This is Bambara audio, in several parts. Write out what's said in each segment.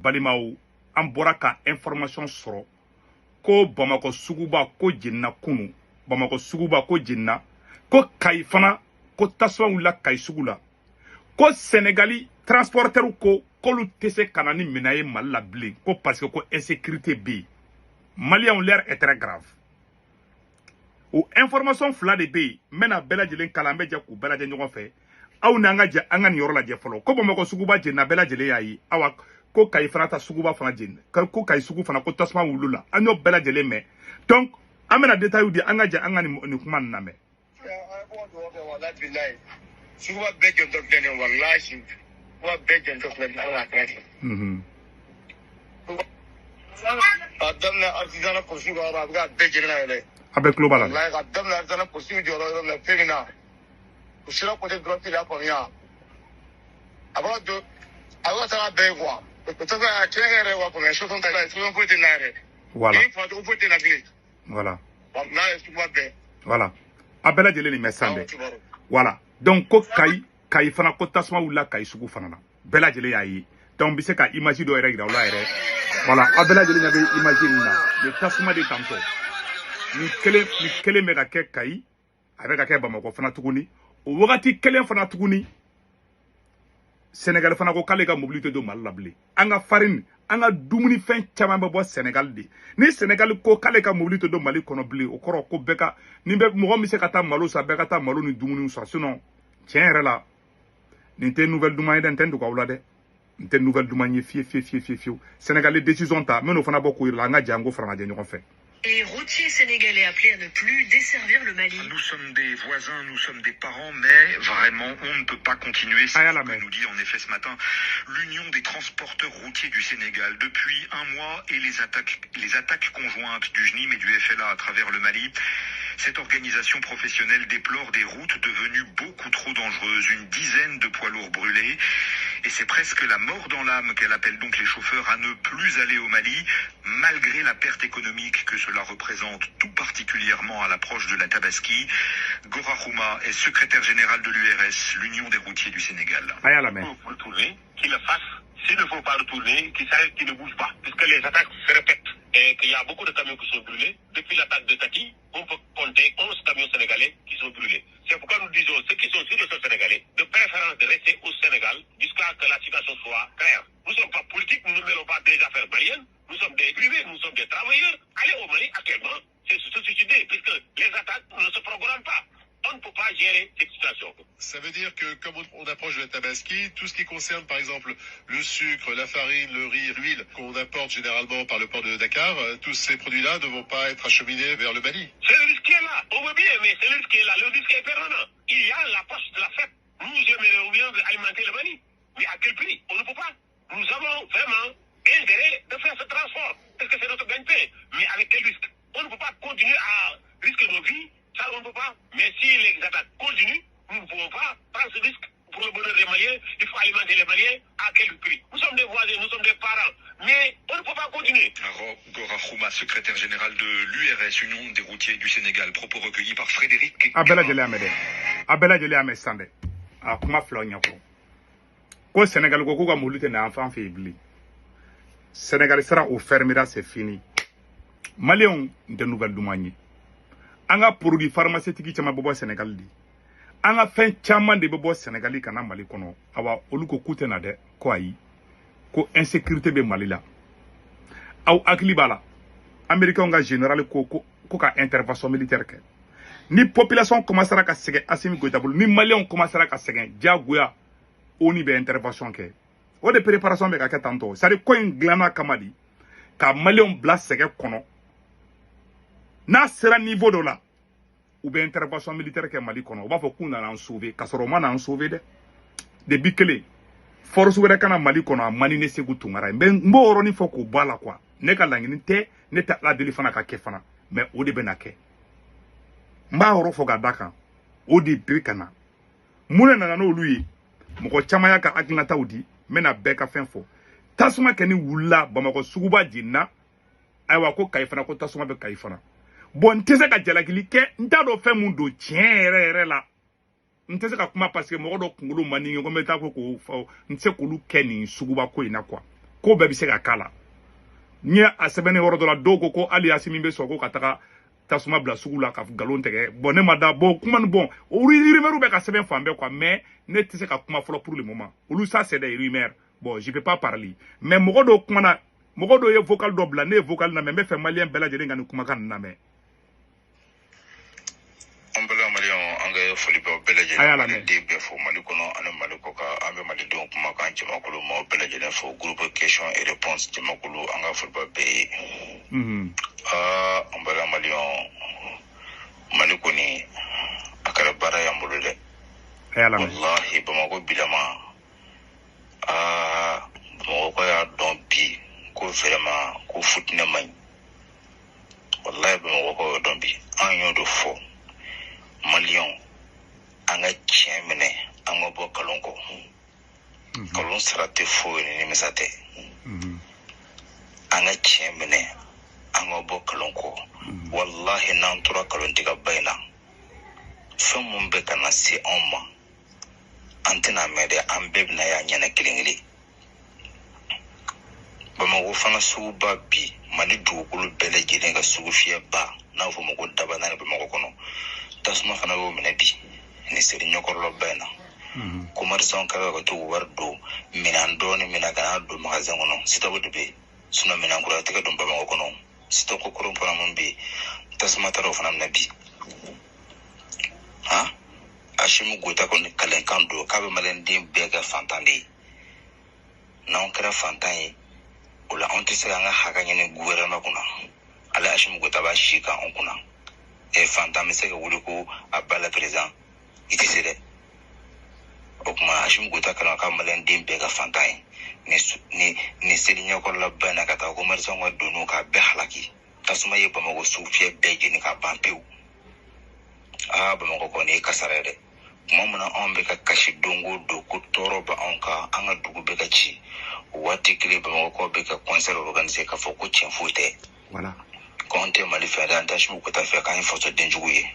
Balimaw, an bɔra ka information sɔrɔ ko Bamakɔ suguba ko jenina kunu. Bamakɔ suguba ko jenina, ko Kayi fana, ko tasuma wulila Kayi sugu la, ko Senegali transporteur ko k'olu tɛ se ka na ni minɛn ye Mali la bilen, ko parce que ko insécurité bɛ yen. Maliyɛnw, l'heure est très grave. O information fila de bɛ yen, n bɛna bɛɛ lajɛlen kalan, an bɛ jɛ k'u bɛɛ lajɛ ɲɔgɔn fɛ. Aw n'an ka jɛ an ka nin yɔrɔ lajɛ fɔlɔ. Ko Bamakɔ suguba jenina, bɛɛ lajɛlen y'a ye. Awa, ko Kayi fana ta suguba fana jenina, ko Kayi sugu fana, ko tasuma wulila. An y'o bɛɛ lajɛlen mɛn. Donc an bɛna détail di, an ka jɛ an ka nin kuma ninnu lamɛn. Suguba bɛɛ jɔntɔ filɛ nin ye, walahi, suguba bɛɛ jɔntɔ filɛ nin ye. Ala k'a kɛ. K'a daminɛ artisanat polisiw ka yɔrɔ, a bɛ k'a bɛɛ jeni ka yɛlɛ. A bɛɛ tulo b'a la. Walahi, k'a daminɛ artisanat polisiw jɔyɔrɔ yɔrɔ min na, fɛn min na u sera côté droite la faamuya, a bɛ ka don, a bɛ ka taga bɛɛ ye quoi. O tɛ se ka tiɲɛ yɛrɛ wa faamuya, solution t'a la, solution foyi tɛ na yɛrɛ. Ni facogo foyi tɛ na bilen. Walahi, suguba bɛɛ. Voilà, a bɛɛ lajɛlen nin mɛn sisan dɛ. Voilà, donc ko Kayi fana, ko tasuma wulila Kayi sugu fana na, bɛɛ lajɛlen y'a ye. Donc n bɛ se ka image dɔ yɛrɛ yira aw la yɛrɛ. Voilà, aw bɛɛ lajɛlen ɲɛ bɛ image nin na, nin tasuma de tantɔ. Nin kelen bɛ ka kɛ Kayi, a bɛ ka kɛ Bamakɔ fana tuguni. O wagati kelen fana tuguni, Senegal fana ko k'ale ka mobili tɛ don Mali la bilen. An ka farine, an ka dumunifɛn caman bɛ bɔ Senegal de. Ni Senegal ko k'ale ka mobili tɛ don Mali kɔnɔ bilen, o kɔrɔ ko bɛɛ ka ni bɛ mɔgɔ min bɛ se ka taa malo san, bɛɛ ka taa malo ni dumuni san. Sinon, tiɲɛ yɛrɛ la, nin tɛ nouvelle duman ye dɛ. N tɛ n dogo aw la dɛ, nin tɛ nouvelle duman ye fiye fiye fiye fiye fiyewu. Senegal ye décision ta, n bɛn'o fana bɔ k'o yira la. An ka jɛ an k'o fara lajɛ ɲɔgɔn fɛ. Les routiers sénégalais appelés à ne plus desservir le Mali. Nous sommes des voisins, nous sommes des parents, mais vraiment, on ne peut pas continuer. C'est Ah, ce la que mer. nous dit en effet ce matin l'Union des transporteurs routiers du Sénégal. Depuis un mois et les attaques conjointes du JNIM et du FLA à travers le Mali, cette organisation professionnelle déplore des routes devenues beaucoup trop dangereuses, une dizaine de poids lourds brûlés. Et c'est presque la mort dans l'âme qu'elle appelle donc les chauffeurs à ne plus aller au Mali, malgré la perte économique que cela représente, tout particulièrement à l'approche de la Tabaski. Gora Khouma est secrétaire général de l'URS, l'Union des routiers du Sénégal. A y'a lamɛn. Pour retourner, qu'il le fasse. S'il ne faut pas retourner, qu'il s'arrête, qu'il ne bouge pas. Puisque les attaques se répètent et qu'il y a beaucoup de camions qui sont brûlés. Depuis l'attaque de Kati, on peut compter 11 camions sénégalais qui sont brûlés. C'est pourquoi nous disons, ceux qui sont sur le sol sénégalais, de préférence de rester au Sénégal jusqu'à que la situation soit claire. Nous ne sommes pas politiques, nous ne mêlons pas des affaires maliennes. Nous sommes des privés, nous sommes des travailleurs. Aller au Mali actuellement, c'est se suicider, puisque les attaques ne se programment pas. On ne peut pas gérer cette situation. Ça veut dire que comme on approche de la Tabaski, tout ce qui concerne par exemple le sucre, la farine, le riz, l'huile qu'on apporte généralement par le port de Dakar, tous ces produits-là ne vont pas être acheminés vers le Mali. C'est le risque qui est là. On veut bien, mais c'est le risque qui est là. Le risque est permanent. Il y a l'approche de la fête. Nous aimerions bien alimenter le Mali. Mais à quel prix? On ne peut pas. Nous avons vraiment intérêt de faire ce transport, parce que c'est notre gagne-pain. Mais avec quel risque? On ne peut pas continuer à risquer nos vies. Ça, on ne peut pas. Mais si les attaques continuent, nous ne pouvons pas prendre ce risque. Pour le bonheur des Maliens, il faut alimenter les Maliens. À quel prix? Nous sommes des voisins, nous sommes des parents. Mais on ne peut pas continuer. Gora Khouma, secrétaire général de l'URS, Union des routiers du Sénégal. Propos recueillis par Frédéric A bɛɛ lajɛlen y'a mɛn dɛ, a bɛɛ lajɛlen y'a mɛn sisan dɛ. A kuma filaw ɲɛkɔrɔ ko Senegal ko k'u ka mobili tɛ na an fan fɛ yen bilen. Senegal sera o fermera, c'est fini. Maliyɛnw, n tɛ nouvelle duman ye. An ka produit pharmaceutique caman bɛ bɔ Senegal de, an ka fɛn caman de bɛ bɔ Senegali ka na Mali kɔnɔ. Awa, olu ko k'u tɛ na dɛ, ko ayi, ko insécurité bɛ Mali la. Aw hakili b'a la, Américain ka général ko ka intervention militaire kɛ. Ni population commencera ka sɛgɛn Assimi Goïta bolo, ni Maliyɛnw commencera ka sɛgɛn, diyagoya ONU bɛ intervention kɛ. O de préparation bɛ ka kɛ tantɔ. C'est à dire ko in dilanna kama de ka Maliyɛnw bila sɛgɛn kɔnɔ. N'a sera niveau dɔ la, u bɛ intervention militaire kɛ Mali kɔnɔ. U b'a fɔ k'u nana an sauver, k'a sɔrɔ u ma na an sauver dɛ. Depuis kelen force wɛrɛ kana Mali kɔnɔ, a man di ne Segu Tunkara ye. N b'o yɔrɔnin fɔ k'o bɔ a la quoi. Ne ka laɲini tɛ, ne tɛ Ala deli fana ka kɛ fana, mais o de bɛ na kɛ. N b'a yɔrɔ fɔ ka da kan, o de bɛ ka na. Mun de nana n'olu ye? Mɔgɔ caman y'a ka hakilinataw di, n bɛna bɛɛ ka fɛn fɔ. Tasuma kɛ ni wulila Bamakɔ, suguba jenina. Ayiwa, ko Kayi fana, ko tasuma bɛ Kayi fana. Bon, n tɛ se ka jalakili kɛ, n t'a dɔn fɛn mun don tiɲɛ yɛrɛ yɛrɛ la. N tɛ se ka kuma parce que mɔgɔ dɔ kunkolo man di n ye ko n bɛ taa ko k'o fɔ. N tɛ se k'olu kɛ nin suguba ko in na quoi. Ko bɛɛ bɛ se ka k'a la. N ye a sɛbɛnni yɔrɔ dɔ la, dɔw ko ko hali Asimi bɛ sɔn ko ka taga tasuma bila sugu la ka nkalon tigɛ. Bon, ne ma da. Bon, kuma ni bon, o rumeur bɛ ka sɛbɛn fan bɛɛ quoi, mais ne tɛ se ka kuma fɔlɔ pour le moment. Olu, ça c'est des rumeurs. Bon, je peux pas parler, mais mɔgɔ dɔw kumana, mɔgɔ dɔw ye vocal dɔ bila. Ne ye vocal lamɛn. N bɛ fɛ maliyɛn bɛɛ lajɛlen ka nin kumakan nin lamɛn. An bɛɛ maliyɛnw, an ka foli b'aw bɛɛ A y'a lajɛlen. lamɛn. Maliden bɛɛ fo Mali kɔnɔ ani Mali kɔ kan. An bɛ malidenw kumakan jamakulu maaw bɛɛ lajɛlen fo, groupe question et réponse jamakulu, an ka foli b'aw bɛɛ ye. Aa, an bɛɛ maliyɛnw, Mali kɔni a kɛra baara y'an bolo dɛ. A y'a lamɛn. Walahi, Bamakɔ bilama, aa, Bamakɔ y'a dɔn bi ko vraiment ko futinɛ man ɲi. Walahi, Bamakɔ y'o dɔn bi. An y'o de fɔ, maliyɛnw, an ka tiɲɛ minɛ, an ka bɔ kalon kɔ. Kalon sara tɛ foyi ni nimisa tɛ. An ka tiɲɛ minɛ, an ka bɔ kalon kɔ. Walahi, n'an tora kalontigɛba in na, fɛn mun bɛ ka na se anw ma, an tɛna mɛn dɛ, an bɛɛ bɛna y'a ɲɛna kelen kelen. Bamakɔ fana suguba bi, Mali dugukolo bɛɛ lajɛlen ka sugu fiyɛba n'a bɛ fɔ o ma ko Dabanani, Bamakɔ kɔnɔ, tasuma fana y'o minɛ bi ni seri ɲɛkɔrɔlaba in na. Commerçant ka ka to k'u wari don minɛn dɔɔni minɛ ka n'a don magasin kɔnɔ, stock de bɛ yen. Sinon minɛn kura tɛ ka don Bamakɔ kɔnɔ. Stock kɔrɔ fana mun bɛ yen, tasuma taara o fana minɛ bi. Han, Asimi Goyita kɔni kalenkan don k'a bɛ maliyɛnden bɛɛ kɛ fantan de ye. N'anw kɛra fantan ye, o la anw tɛ se k'an ka hakɛ ɲini gouvernement kunna. Ale Asimi Goyita b'a si kan anw kunna. Ɛ, fantan bɛ se ka wuli ko a ba la président? I tɛ se dɛ. O tuma Asimi Goyita kalan ka maliyɛnden bɛɛ ka fantan ye ni seli ɲɛkɔrɔla ba in na, ka taa commerçant ka doniw k'a bɛɛ halaki. Tasuma ye Bamakɔ sugu fiyɛ bɛɛ jeni k'a ban pewu. Aa, Bamakɔ kɔni ye kasara ye dɛ. Tuma min na anw bɛ ka kasi don o don ko tɔɔrɔ bɛ anw kan, an ka dugu bɛ ka ci, o waati kelen Bamakɔkaw bɛ ka concert organiser k'a fɔ ko tiɲɛ foyi tɛ, k'anw tɛ Mali fɛ dɛ, an tɛ Asimi Goyita fɛ, k'an ye fasoden jugu ye.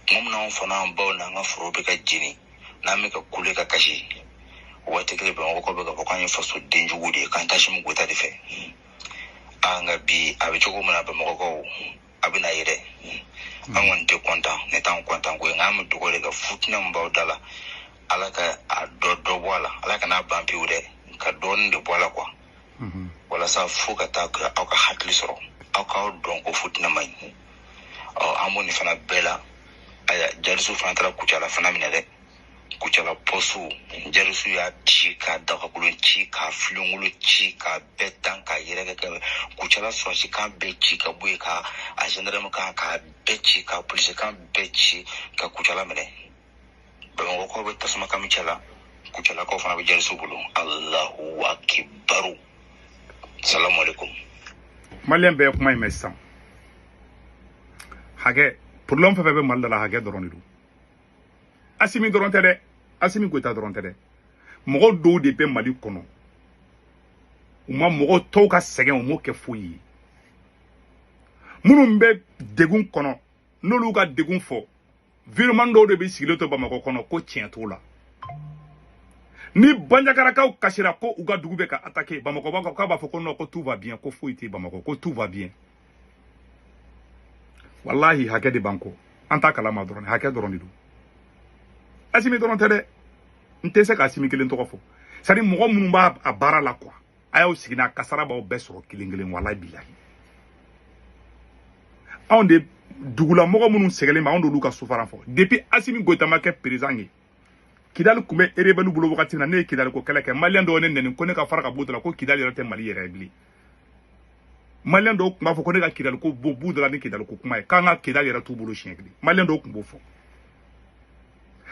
Tuma min na anw fana, an baw n'an ka foro bɛ ka jeni, n'an bɛ ka kule ka kasi, o waati kelen Bamakɔkaw bɛ ka fɔ k'an ye fasoden jugu de ye, k'an tɛ Asimi Goyita de fɛ. Aa, nka bi a bɛ cogo min na, Bamakɔkaw, a bɛ na ye dɛ. An kɔni tɛ content, ne t'an content ko ye, nka an bɛ dugawu de kɛ, futinɛ min b'aw da la, Ala ka a dɔ dɔ bɔ a la. Ala kana ban pewu dɛ, ka dɔɔnin de bɔ a la quoi, walasa fo ka taa kɛ aw ka hakili sɔrɔ, aw k'aw dɔn ko futinɛ man ɲi. Ɔ, an b'o nin fana bɛɛ la. Aya, jarisu fana taara Kucala fana minɛ dɛ. Kucala pɔsu, jarisu y'a ci k'a dagakolon ci, k'a filenkolo ci, k'a bɛɛ tan, k'a yɛrɛkɛ, ka Kucala sɔrɔsi kan bɛɛ ci ka bɔ yen, ka a gendarme kan k'a bɛɛ ci, ka polisi kan bɛɛ ci, ka Kucala minɛ. Bamakɔkaw bɛ tasuma kami cɛ la, Kucalakaw fana bɛ jarisu bolo. Alahu akibaru, salamu alaikum. Maliyɛn bɛɛ ye kuma in mɛn sisan. Hakɛ, problème fɛn fɛn bɛ Mali la, hakɛ dɔrɔn de don. Asimi dɔrɔn tɛ dɛ, Asimi Goyita dɔrɔn tɛ dɛ. Mɔgɔ dɔw de bɛ Mali kɔnɔ, u ma mɔgɔ tɔw ka sɛgɛn, u m'o kɛ foyi ye. Minnu bɛ degun kɔnɔ, n'olu ka degun fɔ, virement dɔw de bɛ sigilen to Bamakɔ kɔnɔ ko tiɲɛ t'o la. Ni Banjakarakaw kasira ko u ka dugu bɛ ka attaquer, Bamakɔ b'a k'a b'a fɔ ko non, ko tout va bien, ko foyi tɛ Bamakɔ, ko tout va bien. Walahi, hakɛ de b'an kɔ, an t'a kalama dɔrɔn, hakɛ dɔrɔn de don. Asimi dɔrɔn tɛ dɛ, n tɛ se ka Asimi kelen tɔgɔ fɔ. C'est à dire mɔgɔ minnu b'a a baara la quoi, a y'aw sigi n'a kasara b'aw bɛɛ sɔrɔ kelen kelen. Walahi bilahi, anw de dugulamɔgɔ minnu sɛgɛlen bɛ, anw d'olu ka souffrance fɔ. Depuis Asimi Goyita ma kɛ président ye, Kidali tun bɛ rebelle bolo wagati min na, ne ye Kidali ko kɛlɛ kɛ. Maliyɛn dɔw ne nɛni ko ne ka fara ka b'u da la, ko Kidali yɛrɛ tɛ Mali yɛrɛ ye bilen. Maliyɛn dɔw tun b'a fɔ ko ne ka Kidali ko bɔ b'u da la ni Kidali ko kuma ye, k'an ka Kidali yɛrɛ t'u bolo siɲɛ kelen. Maliyɛn dɔw tun b'o fɔ.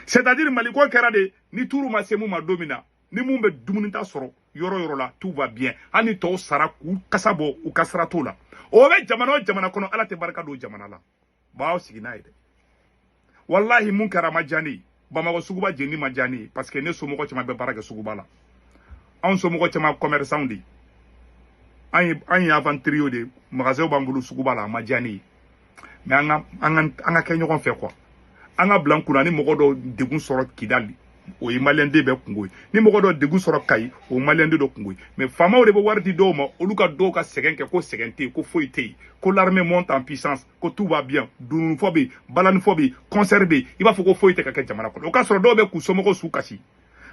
C'est à dire Mali ko kɛra de, ni tuuru ma se mun ma don min na, ni mun bɛ dumuni ta sɔrɔ yɔrɔ yɔrɔ la, tout va bien. Hali ni tɔw sara k'u kasa bɔ, u ka sira t'o la. O bɛ jamana o jamana kɔnɔ, Ala tɛ barika don jamana la. B'aw sigi n'a ye dɛ. Walahi, mun kɛra a ma diya ne ye. Bamakɔ suguba jeni ma diya ne ye, parce que ne somɔgɔ caman bɛ baara kɛ suguba la. Anw somɔgɔ caman commerçant de ye, an ye aventurier de ye, magasin b'an bolo suguba la. A ma diya ne ye, mais an ka kɛ ɲɔgɔn fɛ quoi. An ka bila n kunna ni mɔgɔ dɔw degun sɔrɔ Kidali. O ye maliyɛnden bɛɛ kungo ye. Ni mɔgɔ dɔ degun sɔrɔ Kayi, o ye maliyɛnden dɔ kungo ye. Mais faamaw de bɛ wari di dɔw ma, olu ka dɔw ka sɛgɛn kɛ, ko sɛgɛn tɛ yen, ko foyi tɛ yen, ko l'armée monte en puissance, ko tout va bien. Dununfɔ bɛ yen, balanifɔ bɛ yen, concert bɛ yen, i b'a fɔ ko foyi tɛ ka kɛ jamana kɔnɔ. O k'a sɔrɔ dɔw bɛ k'u somɔgɔw su kasi.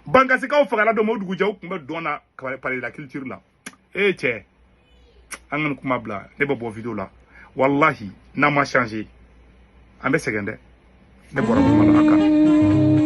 Bankasikaw fagala don ma, o dugujɛ u tun bɛ dɔn na palais de la culture la. E cɛ, an ka nin kuma bila, ne bɛ bɔ vidéo la. Wallahi, n'a ma changer, an bɛ sɛgɛn dɛ. Ne bɔra kuma la a kan.